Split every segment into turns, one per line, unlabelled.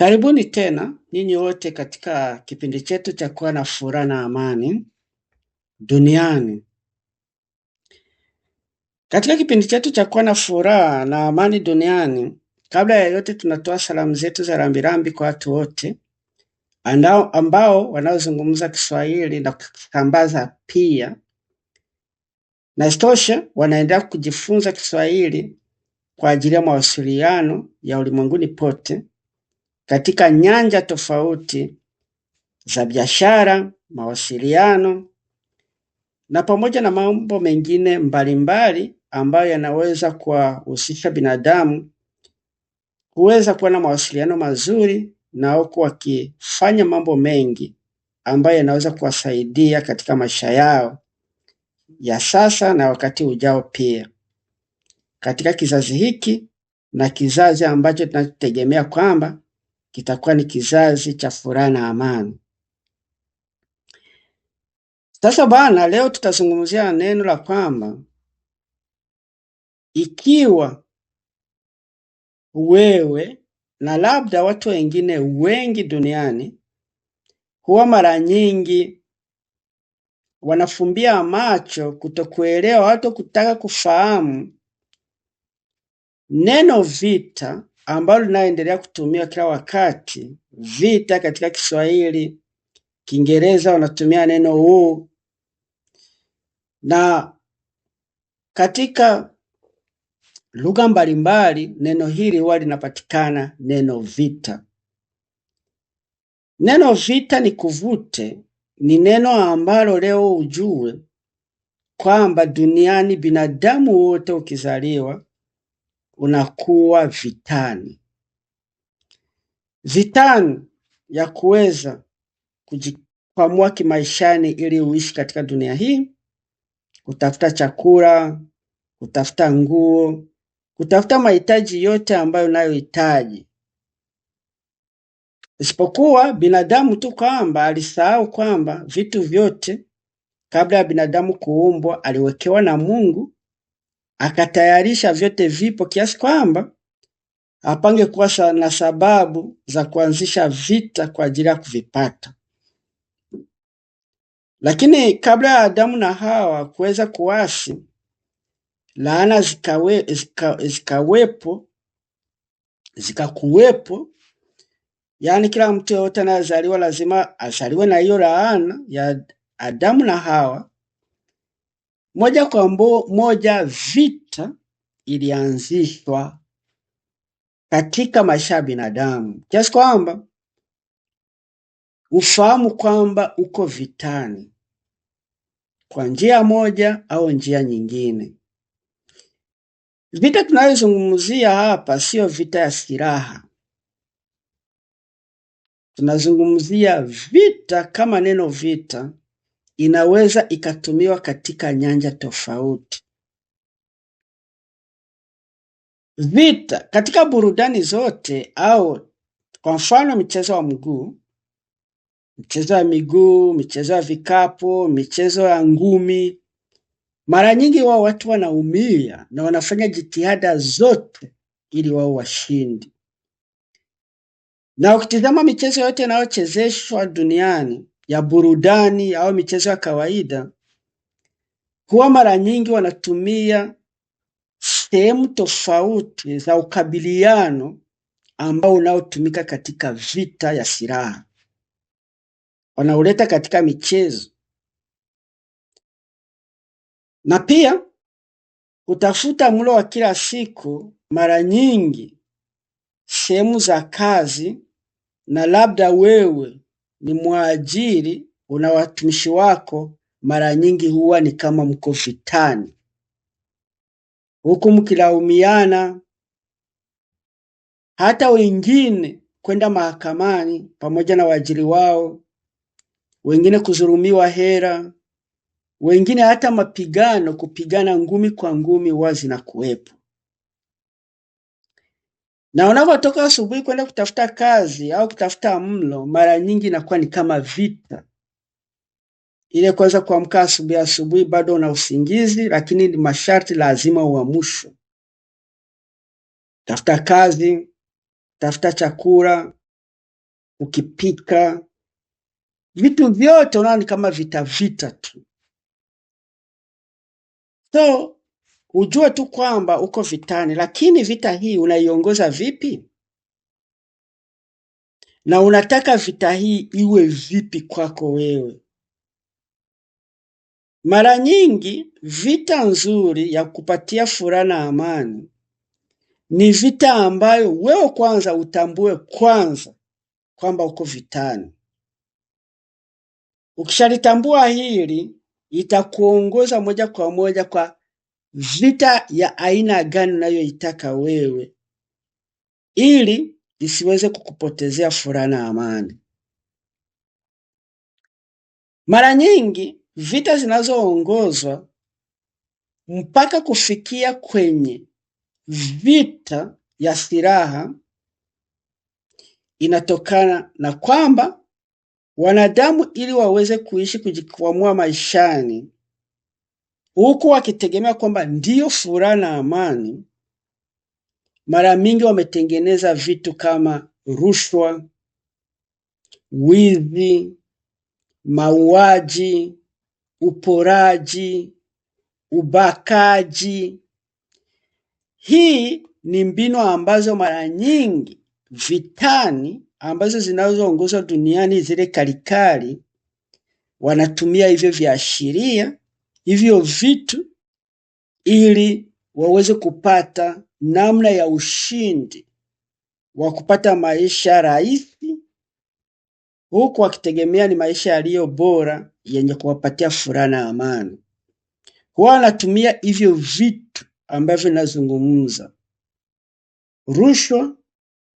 Karibuni tena nyinyi wote katika kipindi chetu cha kuwa na furaha na amani duniani. Katika kipindi chetu cha kuwa na furaha na amani duniani, kabla ya yote, tunatoa salamu zetu za rambirambi kwa watu wote ambao wanaozungumza Kiswahili na kukisambaza pia, na isitoshe wanaendelea kujifunza Kiswahili kwa ajili ya mawasiliano ya ulimwenguni pote katika nyanja tofauti za biashara, mawasiliano na pamoja na mambo mengine mbalimbali ambayo yanaweza kuwahusisha binadamu kuweza kuwa na mawasiliano mazuri na huku wakifanya mambo mengi ambayo yanaweza kuwasaidia katika maisha yao ya sasa na wakati ujao pia, katika kizazi hiki na kizazi ambacho tunachotegemea kwamba kitakuwa ni kizazi cha furaha na amani. Sasa bana, leo tutazungumzia neno la kwamba ikiwa wewe na labda watu wengine wengi duniani huwa mara nyingi wanafumbia macho kutokuelewa, watu kutaka kufahamu neno vita ambalo linaendelea kutumiwa kila wakati. Vita katika Kiswahili, Kiingereza wanatumia neno war, na katika lugha mbalimbali neno hili huwa linapatikana neno vita. Neno vita ni kuvute, ni neno ambalo leo ujue kwamba duniani binadamu wote ukizaliwa unakuwa vitani, vitani ya kuweza kujikwamua kimaishani ili uishi katika dunia hii, kutafuta chakula, kutafuta nguo, kutafuta mahitaji yote ambayo unayohitaji, isipokuwa binadamu tu kwamba alisahau kwamba vitu vyote kabla ya binadamu kuumbwa aliwekewa na Mungu, akatayarisha vyote vipo kiasi kwamba apange kuwa na sababu za kuanzisha vita kwa ajili ya kuvipata. Lakini kabla ya Adamu na Hawa kuweza kuasi, laana zikawepo, zikakuwepo. Yaani kila mtu yeyote anayezaliwa lazima azaliwe na hiyo laana ya Adamu na Hawa. Moja kwa moja vita ilianzishwa katika maisha ya binadamu kiasi kwamba ufahamu kwamba uko vitani kwa njia moja au njia nyingine. Vita tunayozungumzia hapa siyo vita ya silaha, tunazungumzia vita kama neno vita inaweza ikatumiwa katika nyanja tofauti. Vita katika burudani zote, au kwa mfano mchezo wa mguu, michezo ya miguu, michezo ya vikapu, michezo ya ngumi, mara nyingi wao watu wanaumia na wanafanya jitihada zote ili wao washindi. Na ukitizama michezo yote inayochezeshwa duniani ya burudani au michezo ya kawaida, huwa mara nyingi wanatumia sehemu tofauti za ukabiliano ambao unaotumika katika vita ya silaha, wanauleta katika michezo na pia kutafuta mlo wa kila siku. Mara nyingi sehemu za kazi, na labda wewe ni mwajiri, una watumishi wako, mara nyingi huwa ni kama mko vitani, huku mkilaumiana, hata wengine kwenda mahakamani pamoja na waajiri wao, wengine kudhulumiwa hela, wengine hata mapigano, kupigana ngumi kwa ngumi huwa zinakuwepo. Na unapotoka asubuhi kwenda kutafuta kazi au kutafuta mlo, mara nyingi inakuwa ni kama vita ile. Kwanza kuamka asubuhi asubuhi, bado una usingizi, lakini ni masharti lazima uamshwe. Tafuta kazi, tafuta chakula, ukipika, vitu vyote unaona ni kama vita vita tu. So ujue tu kwamba uko vitani, lakini vita hii unaiongoza vipi? Na unataka vita hii iwe vipi kwako wewe? Mara nyingi vita nzuri ya kupatia furaha na amani ni vita ambayo wewe kwanza utambue kwanza kwamba uko vitani. Ukishalitambua hili, itakuongoza moja kwa moja kwa vita ya aina gani unayoitaka wewe, ili isiweze kukupotezea furaha na amani. Mara nyingi vita zinazoongozwa mpaka kufikia kwenye vita ya silaha inatokana na kwamba wanadamu ili waweze kuishi kujikwamua maishani, huku wakitegemea kwamba ndiyo furaha na amani, mara mingi wametengeneza vitu kama rushwa, wizi, mauaji, uporaji, ubakaji. Hii ni mbinu ambazo mara nyingi vitani ambazo zinazoongozwa duniani zile kalikali wanatumia hivyo viashiria, hivyo vitu ili waweze kupata namna ya ushindi wa kupata maisha rahisi, huku wakitegemea ni maisha yaliyo bora yenye kuwapatia furaha na amani. Huwa wanatumia hivyo vitu ambavyo nazungumza: rushwa,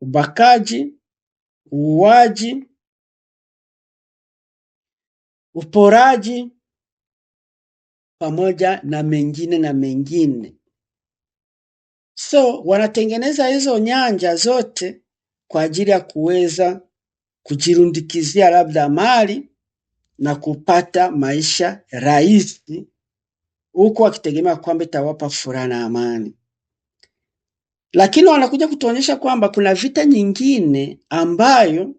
ubakaji, uuaji, uporaji pamoja na mengine na mengine. So wanatengeneza hizo nyanja zote kwa ajili ya kuweza kujirundikizia labda mali na kupata maisha rahisi, huku wakitegemea kwamba itawapa furaha na amani. Lakini wanakuja kutuonyesha kwamba kuna vita nyingine ambayo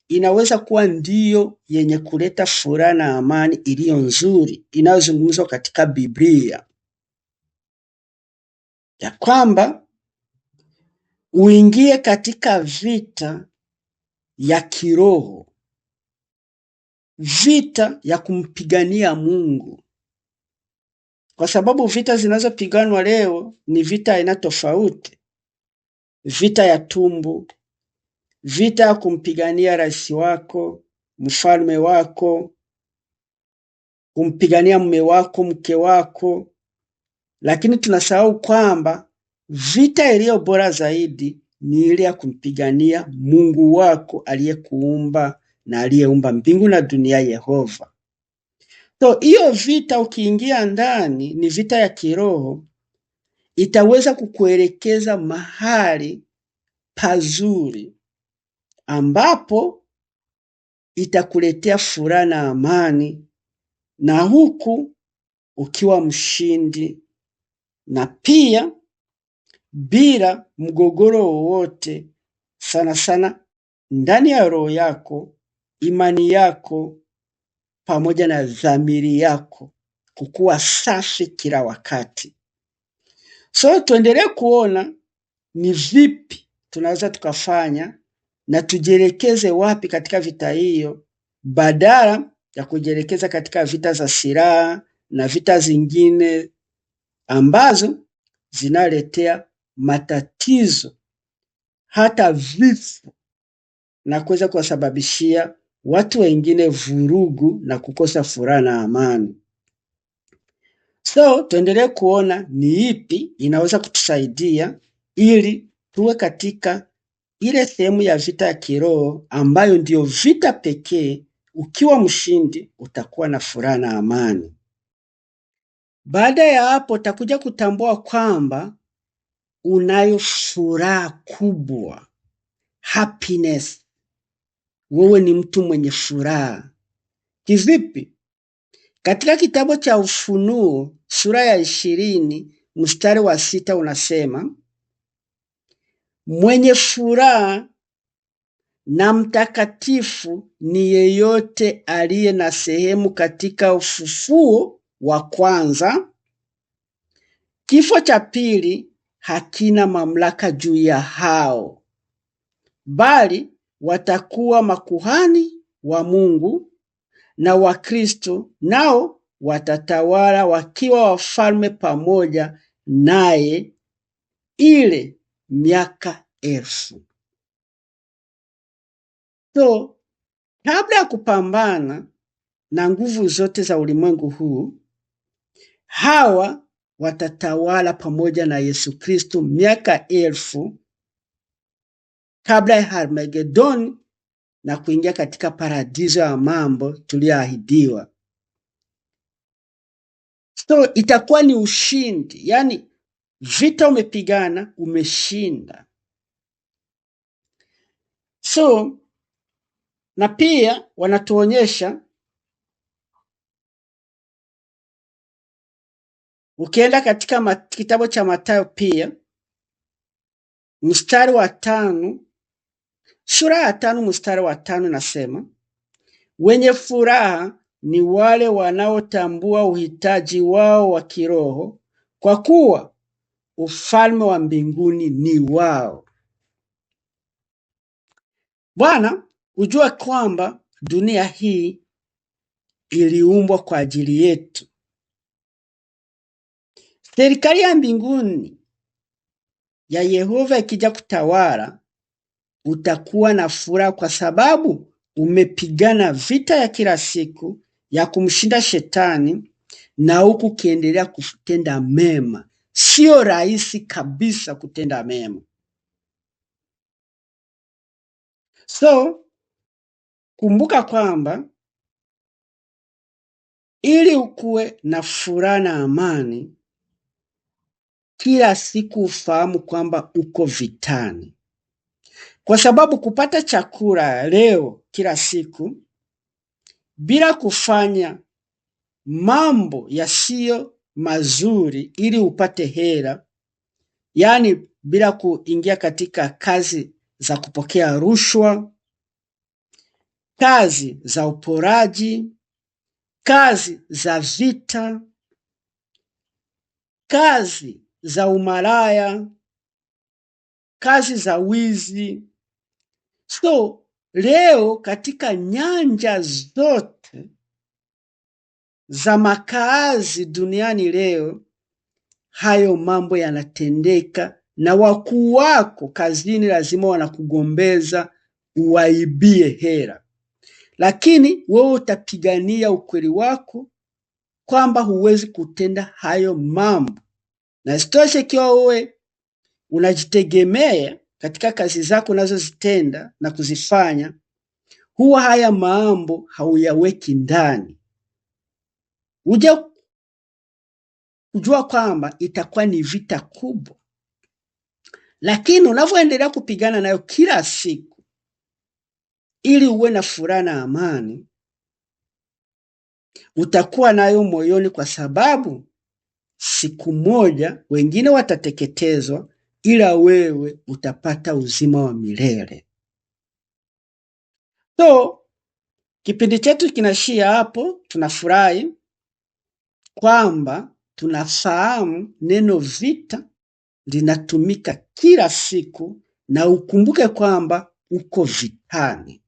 inaweza kuwa ndiyo yenye kuleta furaha na amani iliyo nzuri, inayozungumzwa katika Biblia, ya kwamba uingie katika vita ya kiroho, vita ya kumpigania Mungu, kwa sababu vita zinazopiganwa leo ni vita aina tofauti: vita ya tumbo, vita ya kumpigania rais wako, mfalme wako, kumpigania mume wako, mke wako. Lakini tunasahau kwamba vita iliyo bora zaidi ni ile ya kumpigania Mungu wako aliyekuumba na aliyeumba mbingu na dunia, Yehova. So hiyo vita ukiingia ndani ni vita ya kiroho, itaweza kukuelekeza mahali pazuri ambapo itakuletea furaha na amani, na huku ukiwa mshindi na pia bila mgogoro wowote, sana sana ndani ya roho yako, imani yako pamoja na dhamiri yako kukuwa safi kila wakati. So tuendelee kuona ni vipi tunaweza tukafanya na tujielekeze wapi katika vita hiyo, badala ya kujielekeza katika vita za silaha na vita zingine ambazo zinaletea matatizo hata vifo na kuweza kuwasababishia watu wengine vurugu na kukosa furaha na amani. So tuendelee kuona ni ipi inaweza kutusaidia ili tuwe katika ile sehemu ya vita ya kiroho ambayo ndiyo vita pekee. Ukiwa mshindi utakuwa na furaha na amani. Baada ya hapo utakuja kutambua kwamba unayo furaha kubwa, happiness. Wewe ni mtu mwenye furaha. Kivipi? Katika kitabu cha Ufunuo sura ya 20 mstari wa 6 unasema, mwenye furaha na mtakatifu ni yeyote aliye na sehemu katika ufufuo wa kwanza. Kifo cha pili hakina mamlaka juu ya hao, bali watakuwa makuhani wa Mungu na wa Kristo, nao watatawala wakiwa wafalme pamoja naye ile miaka 1000. So, kabla ya kupambana na nguvu zote za ulimwengu huu, hawa watatawala pamoja na Yesu Kristo miaka 1000 kabla ya Armageddon na kuingia katika paradiso ya mambo tuliyoahidiwa. So itakuwa ni ushindi, yani vita umepigana, umeshinda. So na pia wanatuonyesha, ukienda katika kitabu cha Mathayo pia mstari wa 5, sura ya 5 mstari wa 5 nasema, wenye furaha ni wale wanaotambua uhitaji wao wa kiroho, kwa kuwa ufalme wa mbinguni ni wao. Bwana, ujua kwamba dunia hii iliumbwa kwa ajili yetu. Serikali ya mbinguni ya Yehova ikija kutawala, utakuwa na furaha kwa sababu umepigana vita ya kila siku ya kumshinda shetani na huku ukiendelea kutenda mema. Sio rahisi kabisa kutenda mema. So, kumbuka kwamba ili ukuwe na furaha na amani kila siku, ufahamu kwamba uko vitani. Kwa sababu kupata chakula leo kila siku bila kufanya mambo yasiyo mazuri ili upate hela, yani bila kuingia katika kazi za kupokea rushwa, kazi za uporaji, kazi za vita, kazi za umalaya, kazi za wizi. So leo katika nyanja zote za makazi duniani leo hayo mambo yanatendeka, na wakuu wako kazini lazima wanakugombeza uwaibie hela, lakini wewe utapigania ukweli wako kwamba huwezi kutenda hayo mambo. Na isitoshe, ikiwa wewe unajitegemea katika kazi zako unazozitenda na kuzifanya, huwa haya mambo hauyaweki ndani. Uja kujua kwamba itakuwa ni vita kubwa, lakini unavyoendelea kupigana nayo kila siku ili uwe na furaha na amani, utakuwa nayo moyoni, kwa sababu siku moja wengine watateketezwa, ila wewe utapata uzima wa milele. So kipindi chetu kinashia hapo. Tunafurahi kwamba tunafahamu neno vita linatumika kila siku, na ukumbuke kwamba uko vitani.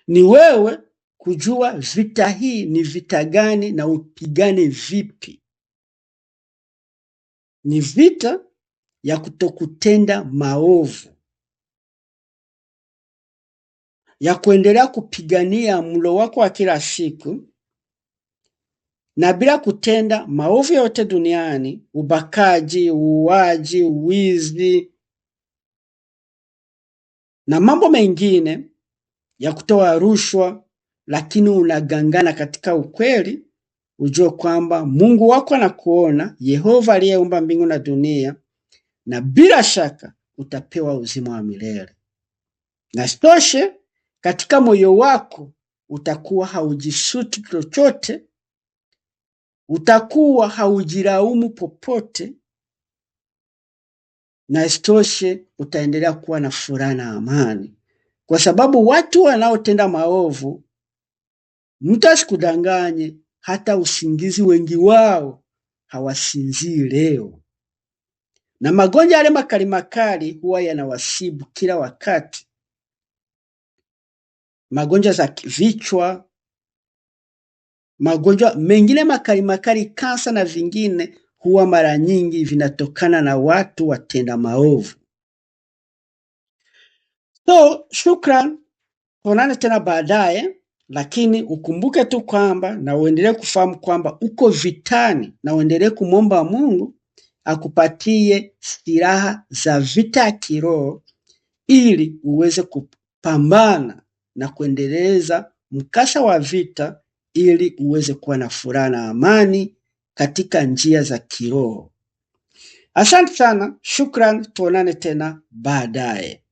Ni wewe kujua vita hii ni vita gani na upigane vipi. Ni vita ya kutokutenda maovu, ya kuendelea kupigania mlo wako wa kila siku na bila kutenda maovu yote duniani: ubakaji, uuaji, uwizi na mambo mengine ya kutoa rushwa, lakini unagangana katika ukweli. Ujue kwamba Mungu wako anakuona, Yehova aliyeumba mbingu na dunia, na bila shaka utapewa uzima wa milele. Na isitoshe, katika moyo wako utakuwa haujisuti chochote, utakuwa haujilaumu popote, Na isitoshe utaendelea kuwa na furaha na amani, kwa sababu watu wanaotenda maovu, mtu asikudanganye, hata usingizi wengi wao hawasinzii leo, na magonjwa yale makali makali huwa yanawasibu kila wakati, magonjwa za vichwa, magonjwa mengine makali makali, kansa na vingine, huwa mara nyingi vinatokana na watu watenda maovu. So, shukran, tuonane tena baadaye, lakini ukumbuke tu kwamba na uendelee kufahamu kwamba uko vitani na uendelee kumwomba Mungu akupatie silaha za vita ya kiroho ili uweze kupambana na kuendeleza mkasa wa vita ili uweze kuwa na furaha na amani katika njia za kiroho. Asante sana, shukran, tuonane tena baadaye.